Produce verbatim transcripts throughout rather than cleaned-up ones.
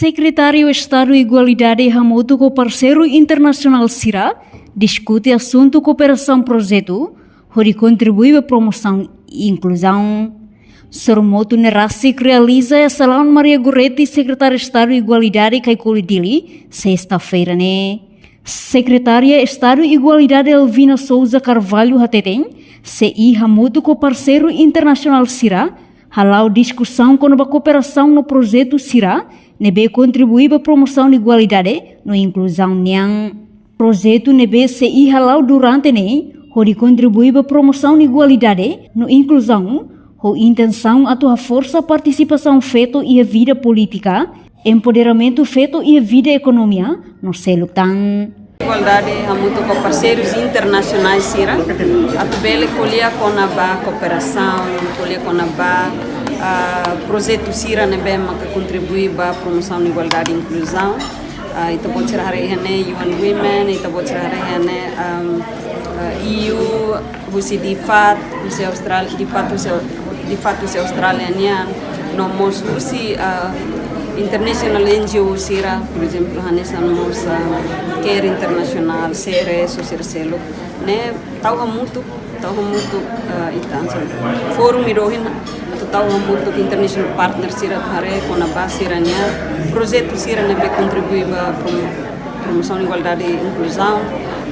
Sekretáriu Estadu Igualdade hamutuk ho parseiru internasionál sira diskute asuntu kooperasaun projetu hodi kontribui ba promosaun inkluzaun. Sorumutu ne'e rasik realiza iha Salaun Maria Goretti, Sekretáriu Estadu Igualdade, Caicoli, Dili, sesta-feira ne'e. Sekretária Estadu Igualdade Elvina Sousa Carvalho hateten, sei hamutuk ho parseiru internasionál sira hala'o diskusaun kona-ba kooperasaun no projetu sira ne'ebé kontribui ba promosaun igualdade no inkluzaun nian. Projetu ne'ebé sei hala'o durante ne'e hodi kontribui ba promosaun igualdade no inkluzaun, ho intensaun atu haforsa partisipasaun feto iha vida polítika, empoderamentu feto iha vida ekonomia no seluk tan. Igualdade hamutuk ho parseirus internasionais sira atu bele ko'alia kona-ba kooperasaun, ko'alia kona-ba, ah, projetu sira ne'ebé maka kontribui ba promosaun igualdade inkluzaun. Ah, ita-boot sira haree iha ne'e U N Women, ita-boot sira haree iha ne'e, um, ah, E U, husi DFAT, husi Austrália, DFAT husi, DFAT husi Austrália nian, no mós husi, ah, international N G O sira, por ezemplu, hanesan mós, ah, CARE International, C R S, sira seluk. Ne'e tau hamutuk, tau hamutuk, ah, ita hanesan fórum ida ohin, atu tau hamutuk international partner sira atu haree kona-ba sira-nia projetu sira ne'ebé kontribui ba prom-, promosaun igualdade inkluzaun,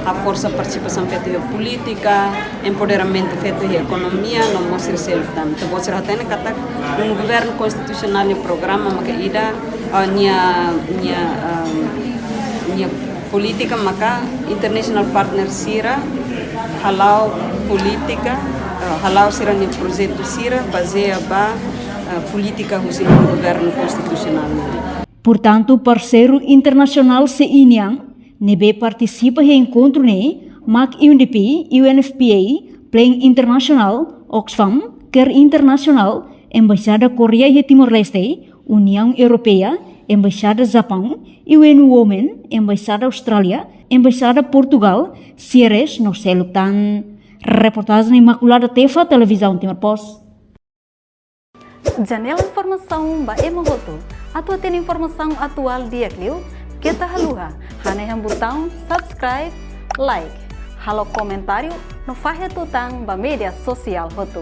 haforsa partisipasaun feto iha polítika, empoderamentu feto iha ekonomia, no mós sira seluk tan. Ita-boot sira hatene katak, um, governu konstitusionál nia programa maka ida, ah, nia, nia, ah, nia polítika maka international partner sira hala'o polítika, ah, hala'o sira-nia projetu sira bazeia ba, ah, polítika husi governu konstitusionál. Portantu, parseiru internasionál sei nian ne'ebé partisipa iha enkontru ne'e mak U N D P, U N F P A, Plan International, Oxfam, CARE International, Embaixada Koreia iha Timor-Leste, Uniaun Europeia, Embaixada Japaun, U N Women, Embaixada Austrália, Embaixada Portugal, C R S no seluk tan. Reportajen Imaculada Tefa, Televizaun Timor Post. Janela informasaun ba ema hotu. Atu hatene informasaun atuál di'ak liu, keta haluha hanehan butaun subscribe, like, halo komentáriu no fahe tutan ba média sosiál hotu.